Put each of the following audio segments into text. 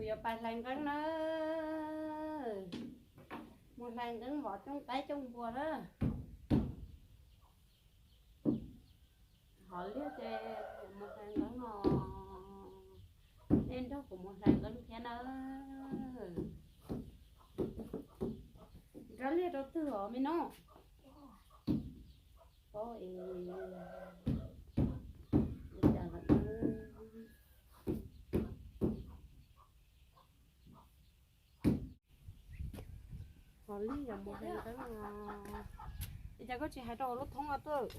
Yuav pais hlais nqeeb na, mus hlais nqeeb vov cooj qaib cooj npua na. Hov liag ces mus hlais nqeeb os, nej nrog kuv mus hlais nqeeb thiab na. Nrog liag rau twg os me nus? Paub es li cas lawm. Hov liag yuav mus hlais nqeeb os. Es cas koj tsis hais rau lub thoob no tuaj?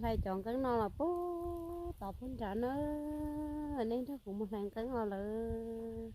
Hlais cov nqeeb no los puag tod puag nrad na, nej nrog kuv mus hlais nqeeb os lawm.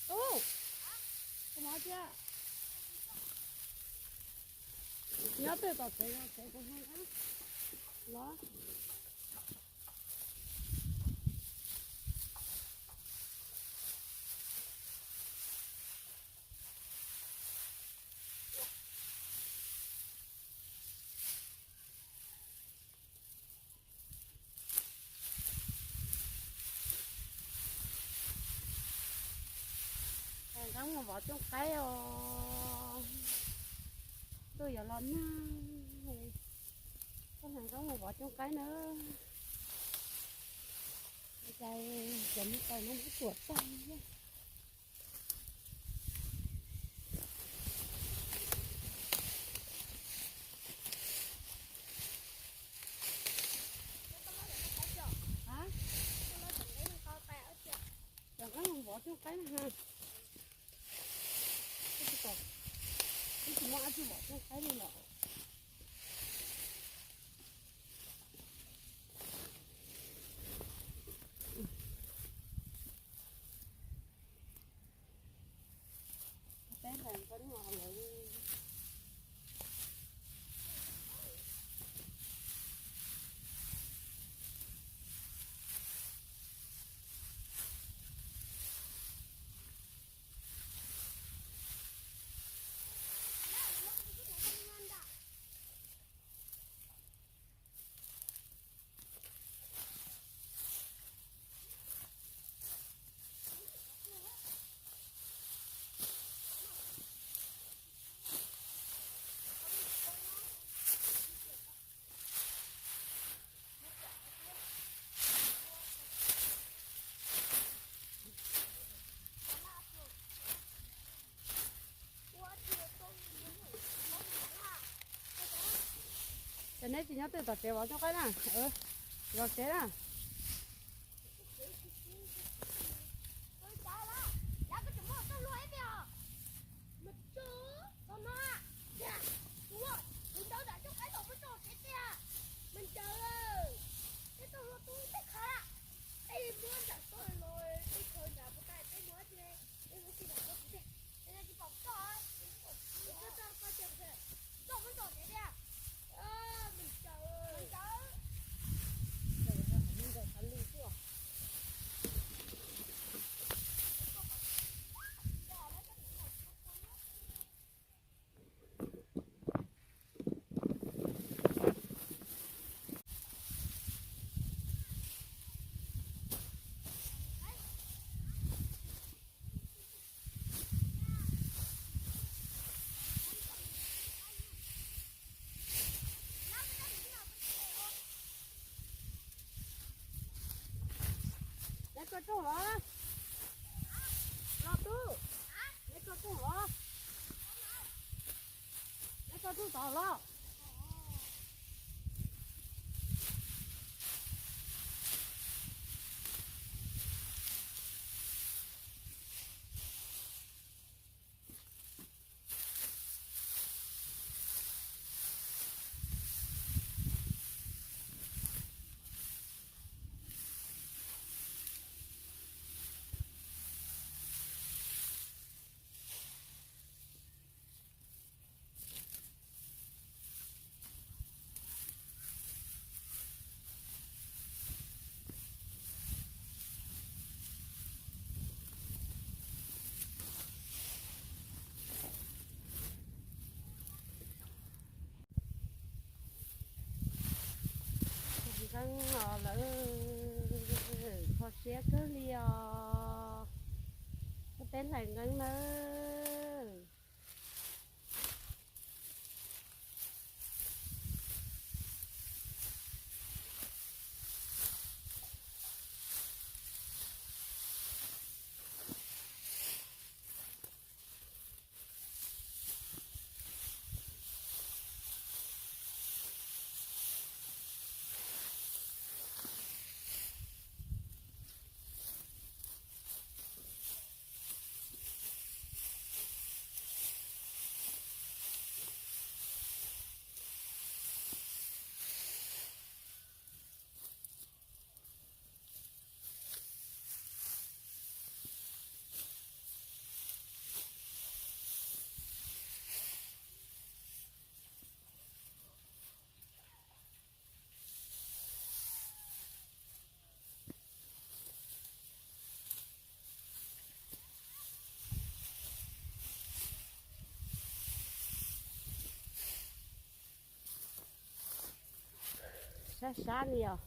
Ub, koj mov thiab. Nyob twg tom tsev no tsev kuv hais los. Nqeeb mus vov cooj qaib os. Ntuj yuav los nag, koj hnav nqeeb mus vov cooj qaib na. Cov, cov me taws no muab tuam tag. Cov nqeeb vov cooj qaib na ha. Twb tsis muaj dab tsi vov cooj qaib li lawm. Neb tsis nyob twj tom tsev vov coob qaib na. Zov tsev na. Neb koj rooj los? Los tub, neb koj rooj los? Neb koj rooj tod los? Nqeeb os lawm, kho siab kawg li os. Muab peb hlais nqeeb nawb. Sab sab li os.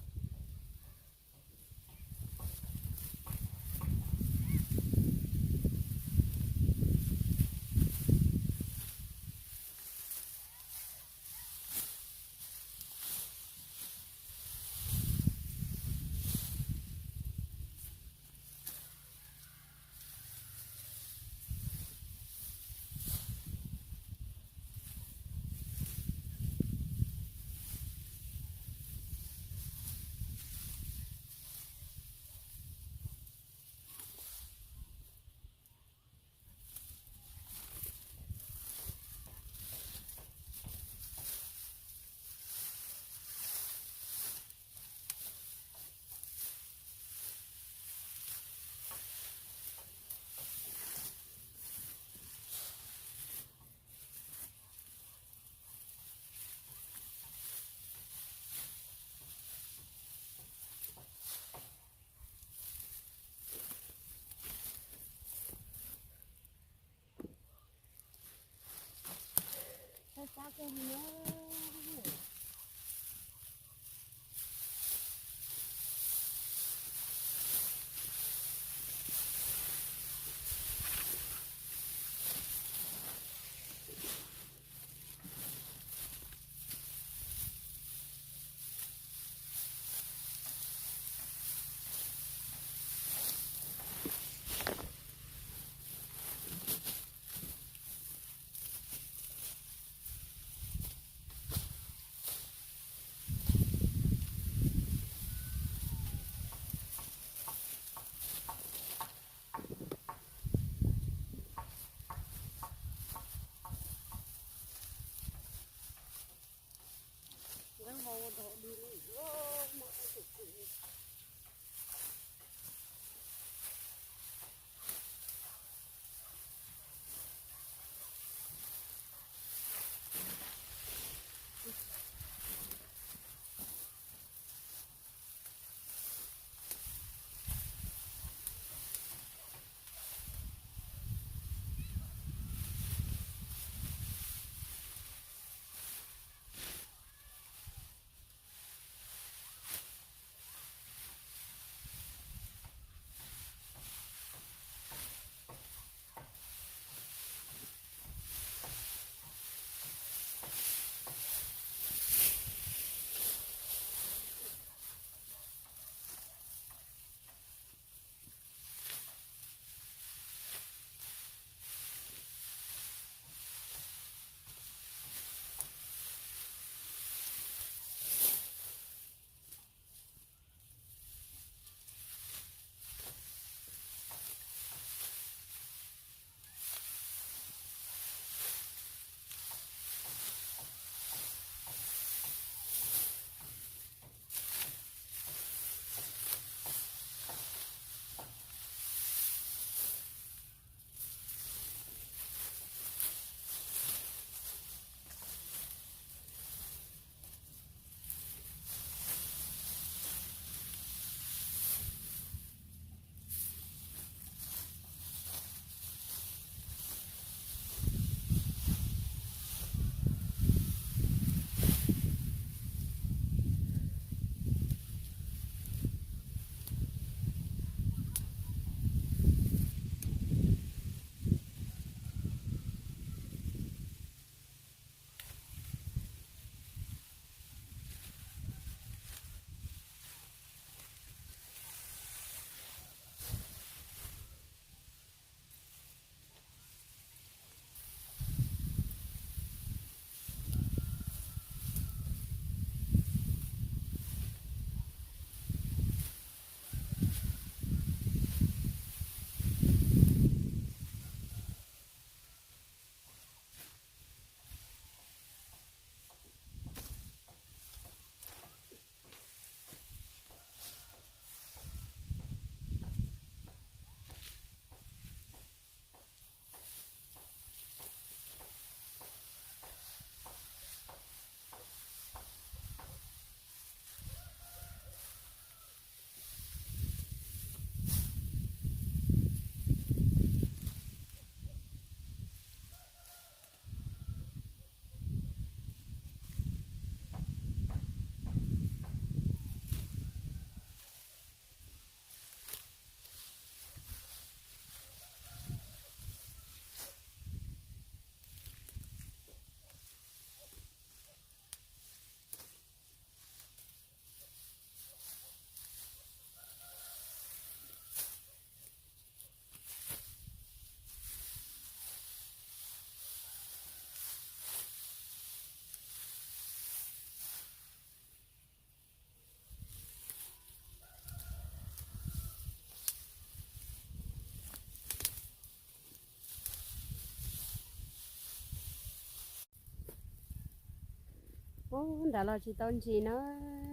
Puag nram los tsis tau ntsis na,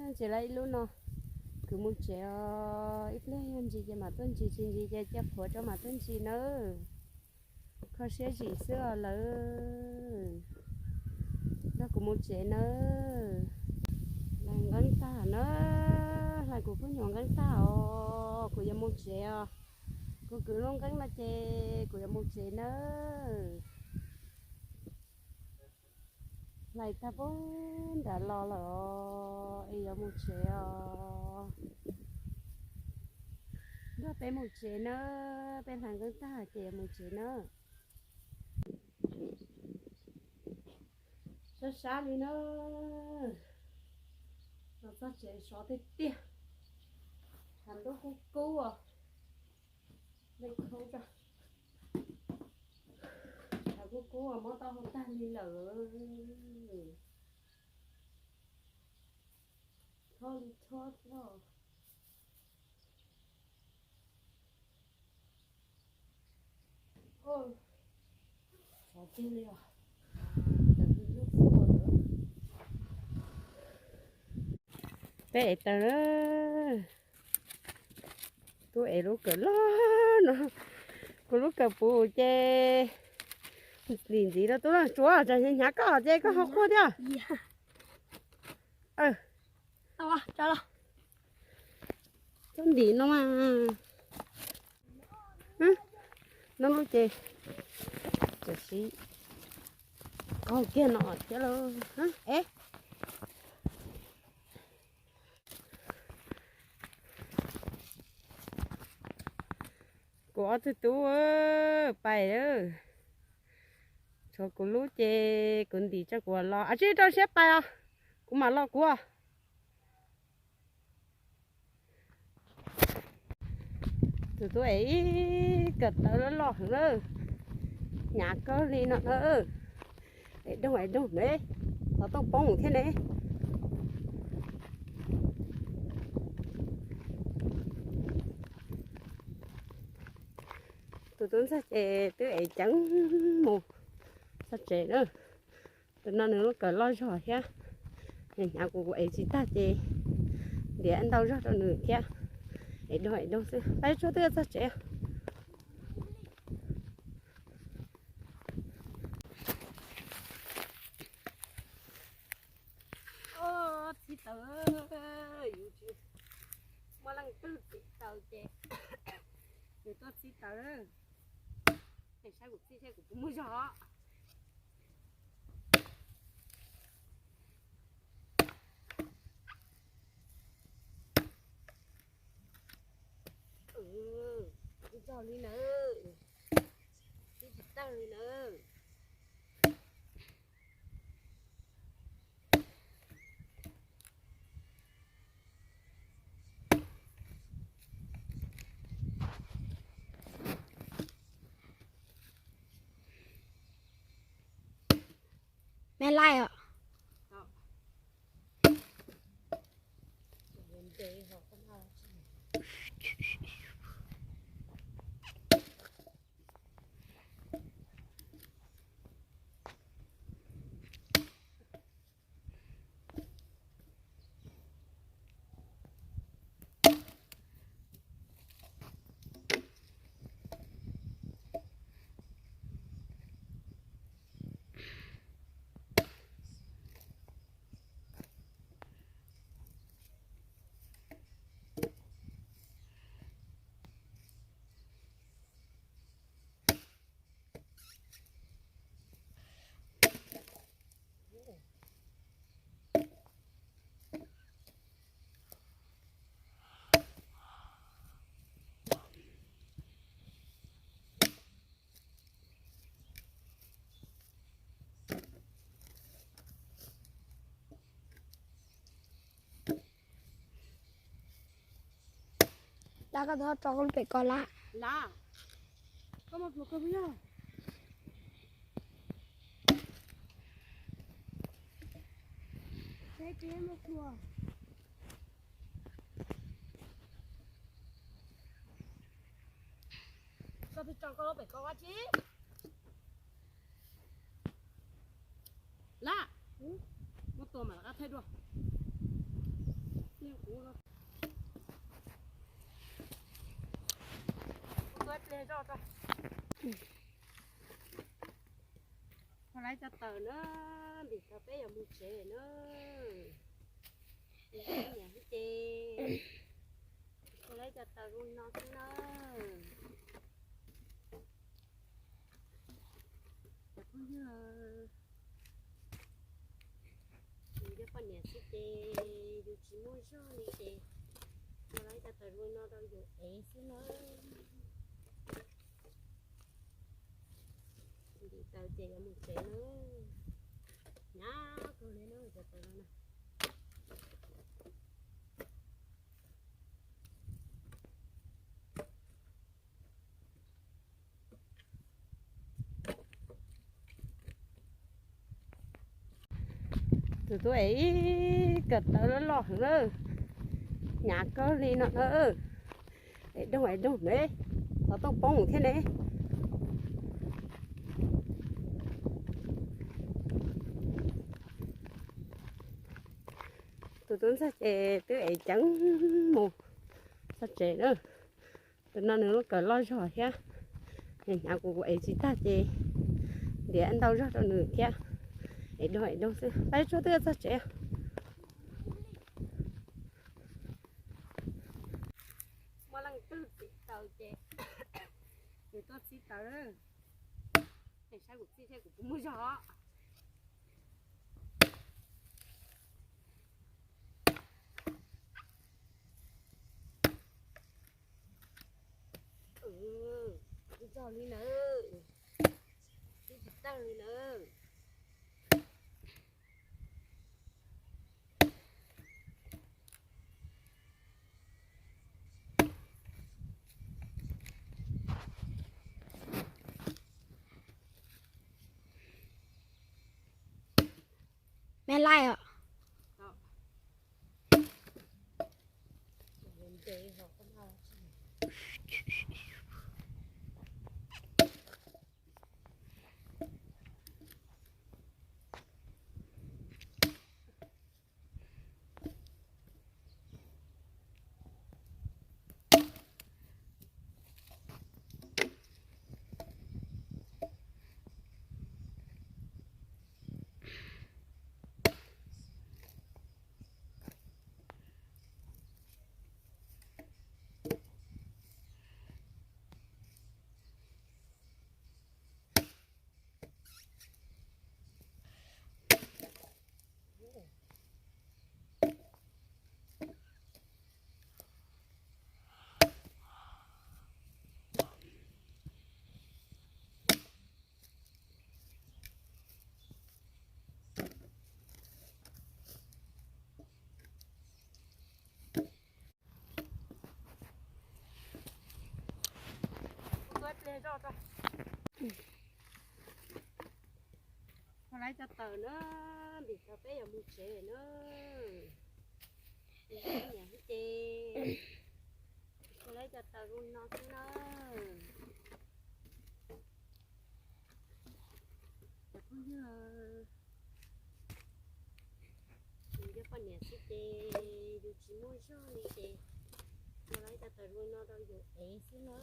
ntsis lawm ib lub no. Kuv mus tsev os, ib pliag yog ntsis ces mam tuaj ntsis, tsis ntsis ces cia qhuav rau mam tuaj ntsis nawb. Kho siab zim xwb os lawm. Nrog kuv mus tsev nawb. Hlais nqeeb tag na, hlais kuv khub nyuam nqeeb tag os, kuv yuav mus tsev os. Kuv kwv lub nqeeb no ces kuv yuav mus tsev nawb. Hlais tag puag nram los lawm os, es yuav mus tsev os. Nrog peb mus tsev nawb, peb hlais nqeeb tag ces yuav mus tsev nawb. Sab sab li na, los txog tsev sov tiag tiag. Tshav ntuj kub kub os, leej khaub tso. Tshav kub kub os, mob taub hau tag li lawm. Thob li thob thiab. Peb ev taws na, tub ev lub kawm loj no, kuv lub kawm puv ces lim ntxiv rau tub no tsuav, tsam hnyav koj ces koj ho quaj thiab. Txhob ntim no mas. No lub ces tam sim qaug kiag no thiab lauj. Es kuv ob tug tub pais, tshuav kuv lub ces kuv ntim tso kuv los. Ab tsi, rau siab pais os, kuv mam los kuv. Tus tub ev ib kawm taws loj loj heev lawm, hnyav kawg li no na. Ev doog ev doog ne, xov tooj poob thiab ne. Tus tub ntxawg ces twb ev ceev mus txog tsev na. Tus no nws lub kawm loj zog thiab, hnyav kuv kuv ev tsis tag ces ntiav ntau zog rau nws thiab. Ev doog ev doog xwb, peb tsuag twb txog tsev. Txhib taws, yus tsis muaj leej twg txhib taws ces nws tuaj txhib taws. Saib kuv txhib thiab kuv puas muaj zog. Zog li nawb, txhib tsis tawg li nawb. Me laij os. Lab, koj tau tso koj lub pem ko lab. Lab, koj muaj pluas koj puas yog? Saib tsis muaj pluas. Koj twb tso koj lub pem ko ua tsi? Lab, muaj Tua mam rov qab thaij dua. Tua ib pliag zoj tso. Ua laiv cov taws na, ntim taws peb yuav mus tsev na. Nyiam ces ua laiv cov taws zoo no xwb na. Cov phooj ywg, yus yog poj niam xwb ces yus tsis muaj zog li ces ua laiv cov taws zoo no rau yus ev xwb na. Ntim taws ces yuav mus tsev na. Hnyav kawg li na cov taws no na. Tus tub ev ib kawm taws loj loj heev na, hnyav kawg li no na. Ev doog ev doog ne, xov tooj poob thiab ne. Tus tub ntxawg ces twb ev ceev mus txog tsev na. Tus no nws lub kawm loj zog thiab, hnyav kuv kuv ev tsis tag ces ntiav ntau zog rau nws thiab. Ev doog ev doog xwb, peb tsuag twb txog tsev. Muaj leej twg txib taws ces nws tuaj txib taws. Saib kuv txib thiab kuv puas muaj zog. Txog li na, txib tsis tag li na. Me laij os. Ua laiv cov taws na, ntim taws peb yuav mus tsev na. Nyiam ces ua laiv cov taws zoo no xwb na. Cov phooj ywg, yus yog poj niam xwb ces yus tsis muaj zog li ces ua laiv cov taws zoo no rau yus ev xwb na.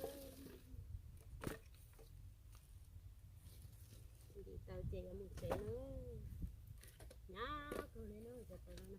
Ntim taws ces yuav mus tsev na. Hnyav kawg li na cov taws no na.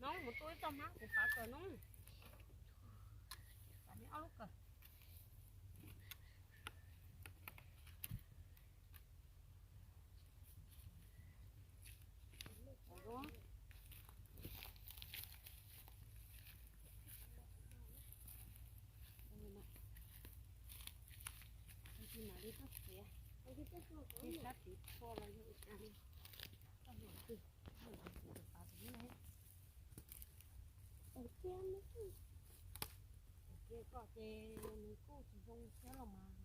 Noob, mus tua ib txoj hmab kuv pav kawg noob. Pav neb ob lub kawg. Sab tid tshuaj los yog ua cas li. Koj luam twg, koj luam twg pav tus noob ne. Tus kiag koj ces nws kuj tsis zoo siab los mas.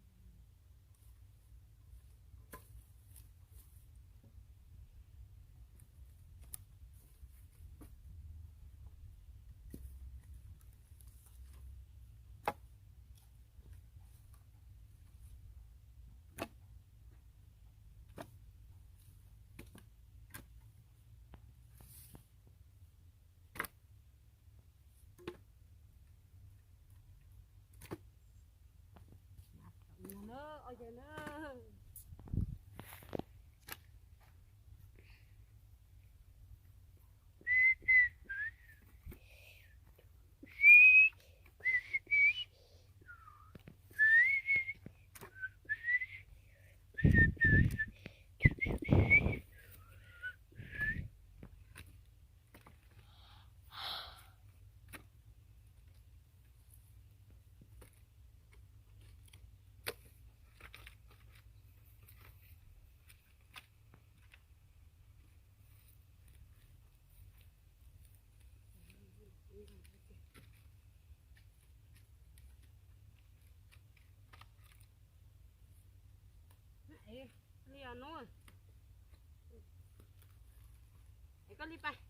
Li os noob, es koj li pais.